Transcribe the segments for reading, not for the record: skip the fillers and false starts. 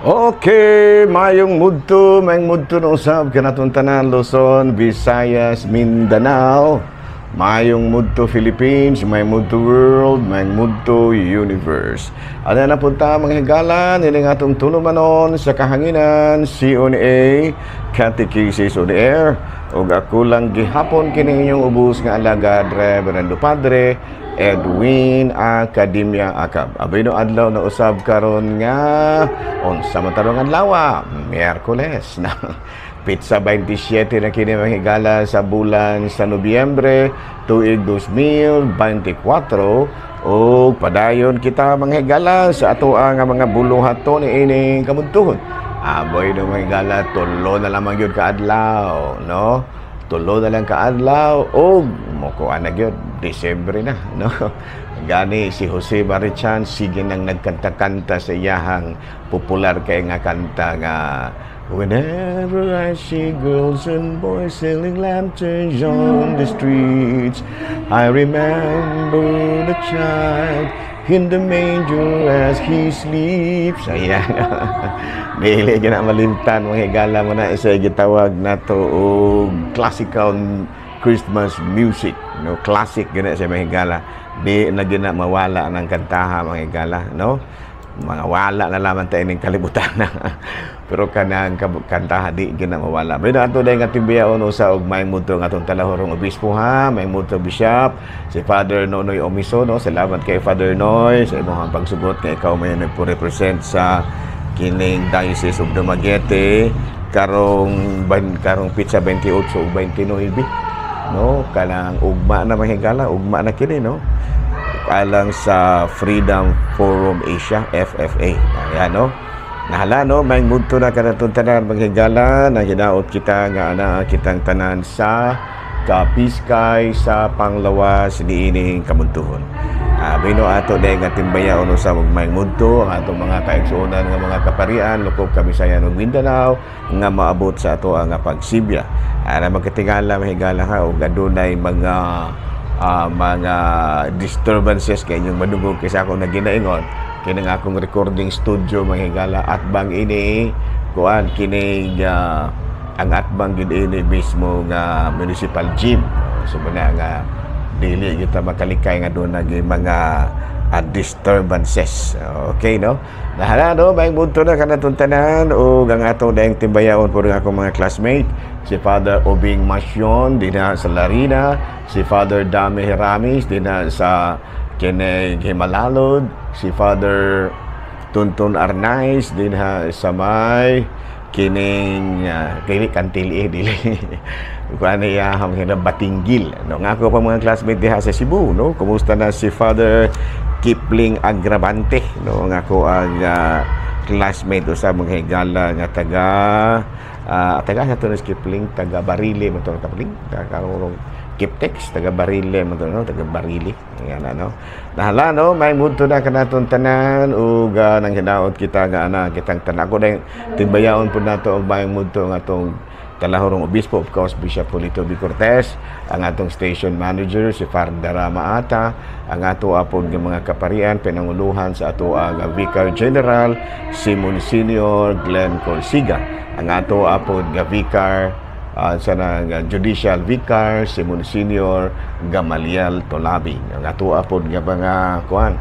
Okay, mayong mudto na usab kanatong tanan, Luzon, Visayas, Mindanao. Mayong mudto Philippines, mayong mudto world, mayong mudto universe. Ano na punta, mga higala, ini nga atong tulumanon sa kahanginan, CONA, Catechesis on Air. Ug ako lang gihapon kini inyong ubos nga alagad, Reverendo Padre Edwin Academia Acab. Abay no, adlaw na usab karon nga unsa man tarong adlaw, Miyerkules na. Petsa 27 na kini, mga higala, sa bulan sa Nobyembre, tuig 2024, ug padayon kita, mga higala, sa ato ang mga buluhaton niining kamuntuhon. Aboy no, mga higala, tulo na lamang gyud ka adlaw, no? Tulo na lang kaadlaw ug mokuan na gyud, Disyembre na, no? Gani si Jose Mari Chan sige nang nagkanta-kanta sa iyahang popular kay nga kanta nga "Whenever I see girls and boys selling lanterns on the streets, I remember the child in the manger as he sleeps." Ayan. Dili gyud na malimtan, mga higala, mo na isa gitawag nato og classical Christmas music. No, classic gyud na siya, mga higala. Di na gyud na mawala ng kantaha, mga higala, no? Mga wala na lamang tayo ning kalibutan na. Pero kanang kantaha di gyud na mawala. Pero ato dahil nga timbiyaon usa og may muto nga atong talahorong obispo ha, may muto bishop, si Father Nonoy Omiso, no. Salamat kay Father Noy sa imong pagsugot nga ikaw may nagpo-represent sa kining Diocese of Dumaguete karong petsa 28 ug 29, no, kanang ugma na, mga higala, ugma na kini, no, alang sa Freedom Forum Asia, FFA. Ayan, no? Nahala, no? May mudto na kanatong tanan, mga higala, na hinaot kita nga ana kitang tanan sa kapiskay sa panglawas niining kamuntuhon. Bino ato dahil nga timbayaon sa may mudto ang atong mga kaigsuonan nga mga kaparian lukop Kabisayan ug Mindanao nga maabot sa ato ang pagsibya. Ara magkatingala, mahigala ha, ug adunay mga disturbances kay inyong madungog kaysa ako na ginaingon kini nga akong recording studio, mga higala, at bang ini kuan kini ang atbang gid ini mismo nga municipal gym, so muna nga dili kita makalikay nga doon nagi mga disturbances. Okay, no? Nahala, no, may mudto na kanatong tanan ug ang atong daing timbayaon po nga akong mga classmate, si Father Obing Masyon dinha sa Larina, si Father Dame Heramis dinha sa Keneg Himalalod, si Father Tuntun Arnaiz dinha sa may kining dili Kantili, dili kuan niya mga Batinggil, no. Nga ako pa mga classmate diha sa Cebu, no. Kumusta na si Father Kipling Agravante, no, nga ako ang classmate usa, mga higala, nga taga sa to ni Kipling, taga Barile mo to, Kipling, taga Kiptex, taga Barile mo to, no, taga Barili. Ayan, ano, nahala, no, may mudto na kanaton tanan ug nang hinaot kita nga ana kitang tanan. Ako dahil timbayaon po nato ang bayang mudto nga atong talahorong obispo, of course, Bishop Polito B. Cortez, ang atong station manager si Father Maata, ang ato apod nga mga kaparian pinanguluhan sa ato ang Vicar General si Monsignor Glenn Corsiga, ang ato apod nga vicar sa nang judicial vicar si Monsignor Gamaliel Tolabi, ang ato apod nga mga kuan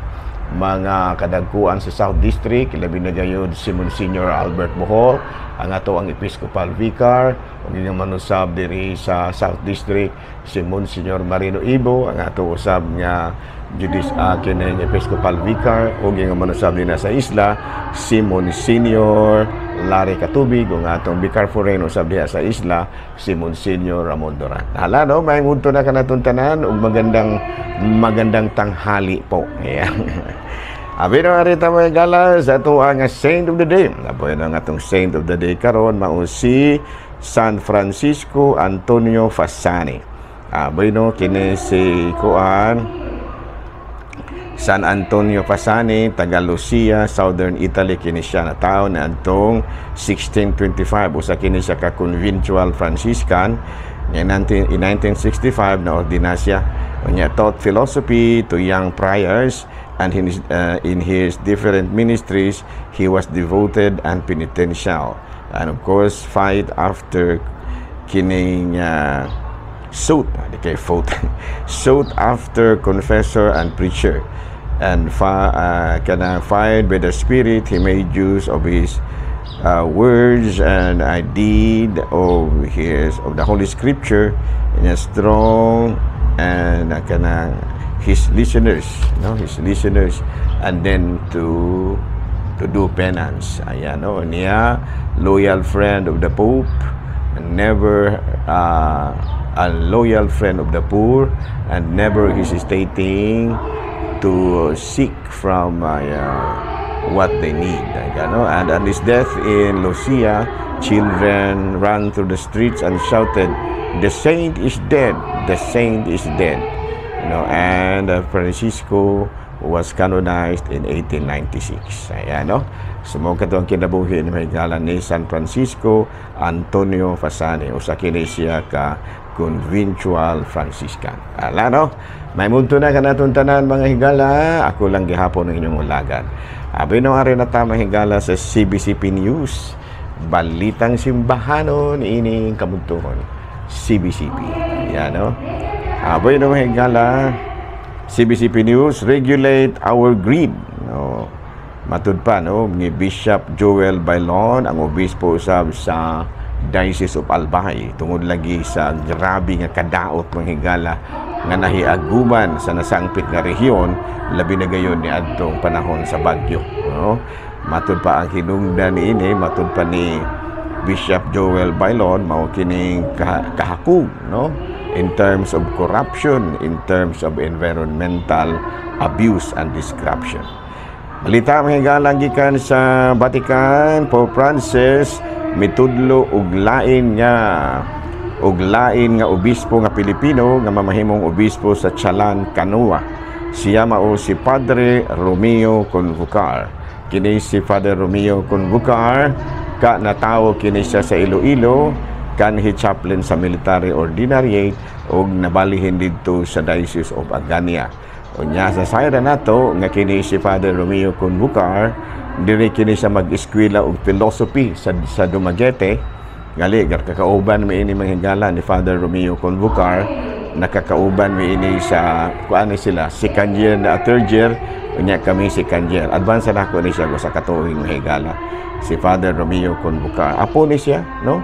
mga kadagkuan sa South District, labi na gayud si Monsignor Albert Bohol, ang ato ang Episcopal Vicar, ug inyong manusab diri sa South District si Monsignor Marino Ibo, ang ato usab nga judis kining Episcopal Vicar, ug inyong manusab dinha sa isla si Monsignor Larry Katubig, ug ang atong Vicar Forane usab diha sa isla si Monsignor Ramon Duran. Hala, no, may mudto na kanatong tanan ug magandang magandang tanghali po. Ayan. Abi na arita, mga higala, sa ato ang Saint of the Day. Apoy na ang atong Saint of the Day karon mao si San Francisco Antonio Fasani. Aboy no, kini si kuan San Antonio Fasani, taga Lucia, Southern Italy kini siya na tao na adtong 1625. Usa kini siya ka conventual Franciscan. In 1965 na ordina siya. Unya taught philosophy to young friars. And in his different ministries, he was devoted and penitential. And of course, fight after kining sought, di kay fought, sought after confessor and preacher. And kana fired by the Spirit, he made use of his words and a deed of the Holy Scripture in a strong and kanang his listeners, no, his listeners, and then to do penance. Ayan, no, niya, loyal friend of the Pope, and never a loyal friend of the poor, and never hesitating to seek from what they need. Like, ano? And on his death in Lucia, children ran through the streets and shouted, "The saint is dead! The saint is dead!" And Francisco was canonized in 1896. Ayan, no? So, mao kato ang kinabuhi ni mahigala ni San Francisco Antonio Fasani. Usa kini siya ka conventual Franciscan. Ala, no? May munto na kanatong tanan, mga higala. Ako lang gihapon ang inyong ulagan. Abi no, ari na ta, mga higala, sa CBCP News. Balitang simbahanon ining kabuntuhon. CBCP. Ayan, no? Aboy no, mga higala. CBCP News, "Regulate our greed." No. Matud pa, no, ni Bishop Joel Bailon, ang obispo usab sa Diocese of Albay, tungod lagi sa grabe nga kadaot, mga higala, nga nahiaguman sa nasangpit nga rehiyon, labi na gayon ni adtong panahon sa bagyo, no? Matud pa ang hinungdan niini, matud pa ni Bishop Joel Bailon, mao kining kahakog, no, in terms of corruption, in terms of environmental abuse and disruption. Balita, mga higala, gikan sa Vatican, Pope Francis mitudlo og lain nga obispo nga Pilipino nga mamahimong obispo sa Chalan Kanoa. Siya mao si Padre Romeo Convocar. Kini si Father Romeo Convocar ka natawo kini siya sa Iloilo, kanhi chaplain sa military ordinariate ug nabalihin didto sa Diocese of Agana. Unya sa sayra nato nga kini si Father Romeo Convocar, diri kini siya mag-eskwela og philosophy sa Dumaguete. Gali gar kakauban mi ini, mga higala, ni Father Romeo Convocar. Nakakauban mi ini sa kuan ni sila, second year na third year, unya kami second year. Advance na ako ni siya sa katuig, mga higala, si Father Romeo Convocar. Apo ni siya, no?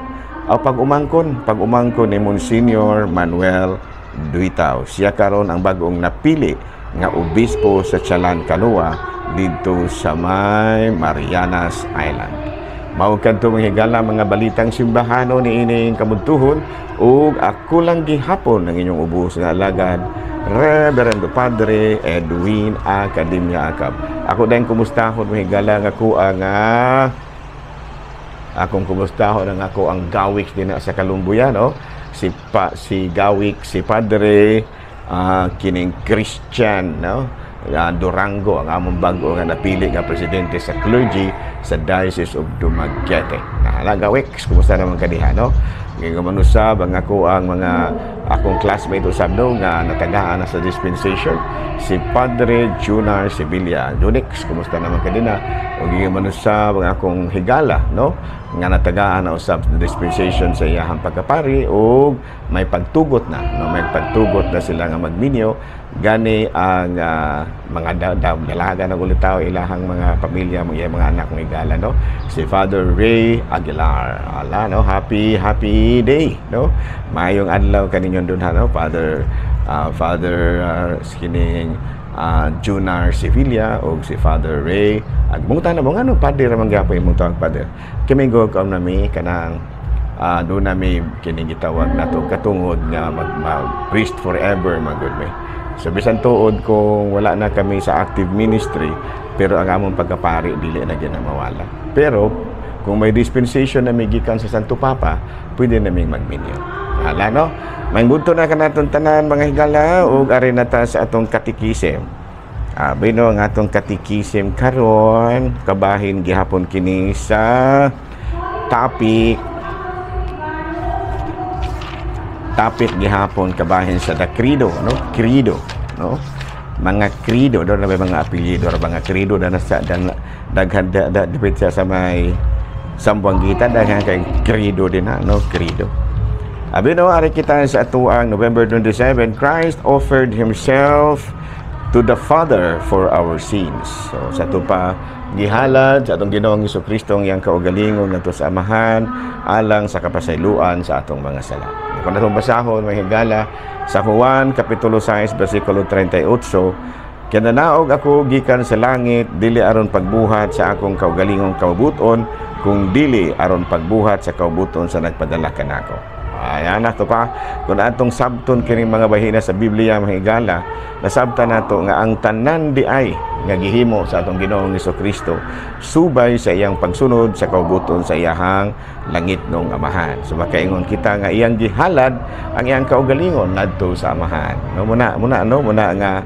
Aw pag umangkon ni Monsignor Manuel Duitao. Siya karon ang bag-ong napili nga obispo sa Chalan Kanoa didto sa may Marianas Island. Mao kadto, mga higala, mga balitang simbahano ni ining kabuntuhon ug ako lang gihapon ang inyong ubos nga alagad, Reverendo Padre Edwin Academia Acab. Ako dayong kumustahon, mga higala, nga kuha nga akong kumustahon ang ako ang gawik din sa Kalumbuyan, no? Si gawik si Padre kining Christian, no, Durango, ang among bag-o nga napili nga presidente sa clergy sa Diocese of Dumaguete. Nahala, gawik, kumusta naman kadiha, no? Ngayon manusab ang ako ang mga akong classmate usab, no, nga natagaan na sa dispensation, si Padre Junar Sevilla. Junix, kumusta naman kadina? Ug manusab ang akong higala, no, nga natagaan na usab sa dispensation sa iyahang pagkapari ug may pagtugot na, no, may pagtugot na sila nga magminyo. Gani ang mga dalaga na ulitaw ilahang mga pamilya, mga mga anak, mga higala, no, si Father Ray Aguilar. Ala, no, happy happy day, no, maayong adlaw kaninyo dun, no, Father kining Junar Sevilla o si Father Ray. Ag mungta na mo ngano padre ra man gyapon imong tawag, padre? Kami go kaon nami kanang doon nami kining gitawag nato katungod nga mag priest forever magud mi. So bisan tuod kung wala na kami sa active ministry, pero ang among pagkapari dili na gyud mawala. Pero kung may dispensation na may gikan sa Santo Papa, pwede naming magminyo. Hala, no? May budto na kanaton tanan, mga higala, ug ari na ta sa atong katikisim. Bino ang atong katikisim karon, kabahin gihapon kini sa topic gihapon kabahin sa the credo, no? Credo, no? Mga Credo do na may mga apelyido or mga Credo na nasa dan daghan da, da, dipit siya sa may Zamboanguita, daghan kay Credo din ha, no? Credo. Abi no, ari kita sa atuang November 27, Christ offered himself to the Father for our sins. So sa ato pa, gihalad sa atong Ginoong Kristo ang iyang kaugalingon ngadto sa Amahan alang sa kapasayloan sa atong mga sala. Kung atong basahon, mga higala, sa Juan kapitulo 6 bersikulo 38, "Kaya nanaog ako gikan sa langit dili aron pagbuhat sa akong kaugalingong kaubuton, kung dili aron pagbuhat sa kaubuton sa nagpadala kanako." Ayan na to pa. Kung atong sabton kini mga bahina sa Biblia, mga higala, nasabtan nato nga ang tanan di ay nga gihimo sa atong Ginoong Kristo subay sa iyang pagsunod sa kaubuton sa iyahang langitnong Amahan. So makaingon kita nga iyang gihalad ang iyang kaugalingon ngadto sa Amahan. No, muna muna no muna nga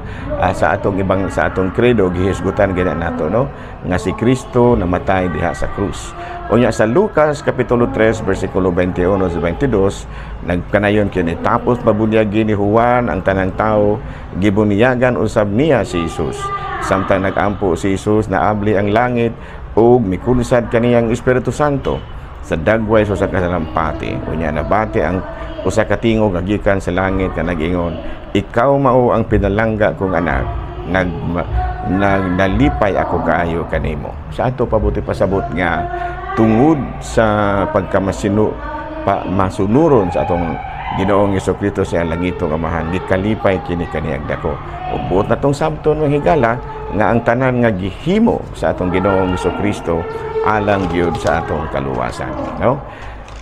sa atong ibang sa atong credo gihisgutan gina nato, no, nga si Kristo namatay diha sa krus. Unya sa Lucas kapitulo 3 bersikulo 21 sa 22, nagkanayon kini, "Tapos mabunyagi ni Juan ang tanang tao, gibunyagan usab niya si Jesus. Samtang nagampo si Jesus, naabli ang langit ug mikunsad kaniyang Espiritu Santo sa dagway sa usa ka salampati. Unya nabati ang usa ka tingog nga gikan sa langit nga nag-ingon, 'Ikaw mao ang pinalangga kong anak, nag, nag nalipay ako kaayo kanimo.'" Sa ato pabuti pasabot nga tungod sa pagkamasino pa, masunuron sa atong Ginoong Kristo sa langitong Amahan, gikalipay kini kaniyang dako. Ug buot natong sabton, mga higala, nga ang tanan nga gihimo sa atong Ginoong Kristo alang gyud sa atong kaluwasan, no?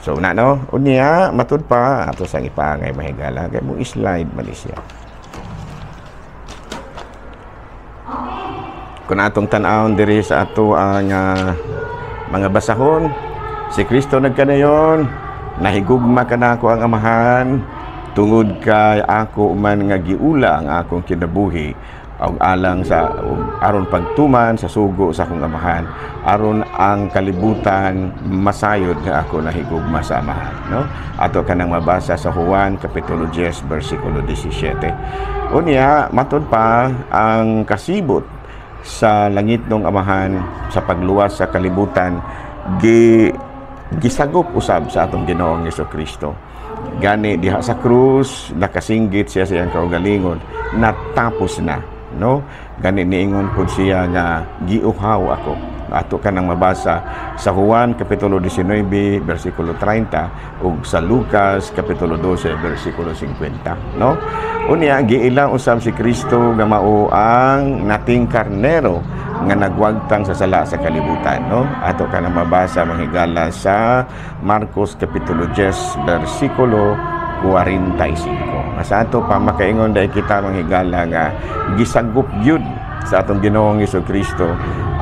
So na no, unya matud pa ato sang ipaangay, mga higala, kay mo slide man siya. Kung atong tan-awon diri sa ato ang mga basahon, si Kristo nagkanayon, "Nahigugma kanako ang Amahan tungod kay ako man nga giula ang akong kinabuhi og alang sa og aron pagtuman sa sugo sa akong Amahan, aron ang kalibutan masayod nga ako nahigugma sa Amahan," no? Ato kanang mabasa sa Juan kapitulo 10 bersikulo 17. Unya matud pa, ang kasibot sa langitnong Amahan sa pagluwas sa kalibutan gisagop usab sa atong Ginoong Kristo. Gani diha sa krus nakasinggit siya sa iyang kaugalingon, "Natapos na," no? Gani niingon pud siya nga, "Giuhaw ako." Ato kanang mabasa sa Juan kapitulo 19 bersikulo 30 ug sa Lucas kapitulo 12 bersikulo 50, no? Unya giila usab si Kristo nga mao ang nating karnero nga nagwagtang sa sala sa kalibutan, no? Ato kanang mabasa, mga higala, sa Marcos kapitulo 10 bersikulo 45. Nga sa ato pa makaingon dahil kita, mga higala, nga gisagop gyud sa atong Ginoong Kristo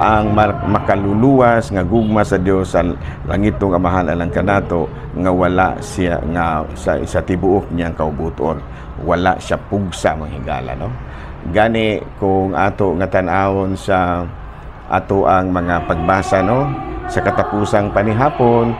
ang makaluluwas nga gugma sa Dios sa langitong Amahan alang kanato, nga wala siya nga sa tibuok niyang kaubuton wala siya pugsa, mga higala, no? Gani kung ato nga tan-awon sa ato ang mga pagbasa, no, sa katapusang panihapon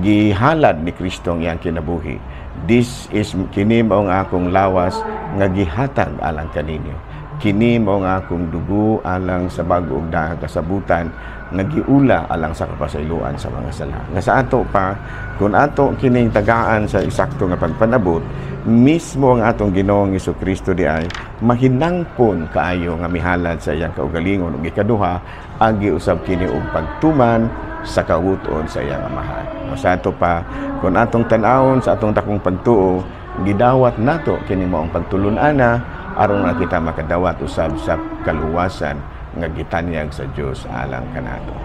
gihalad ni Kristo ang iyang kinabuhi. "This is kini mao ang akong lawas nga gihatag alang kaninyo. Kini mao ang akong dugo alang sa bag-o ug daghang kasabutan nga giula alang sa kapasayloan sa mga sala." Nga sa ato pa, kung ato kining tagaan sa eksakto nga pagpanabot, mismo ang atong Ginoong Kristo di ay mahinangpon kaayo nga mihalad sa iyang kaugalingon, ug ikaduha, agi usab kini og pagtuman sa kaubuton sa iyang Amahan. No, sa ato pa, kung atong tan-awon sa atong dakong pagtuo, gidawat nato kini maong pagtulun-ana aron nga kita makadawat usab sa kaluwasan nga gitanyag sa Dios alang kanato.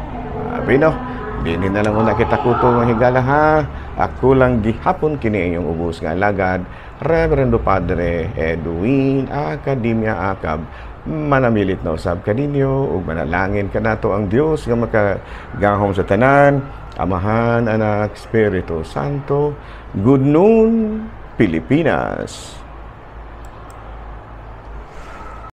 Abi no, dini na lang muna kita kuto, mga higala, ha. Ako lang gihapon kini inyong ubos nga alagad, Reverendo Padre Edwin Academia Acab. Manamilit na usab kaninyo ug manalangin kanato ang Dios nga makagahom sa tanan, Amahan, Anak, Espiritu Santo. Good noon, Pilipinas.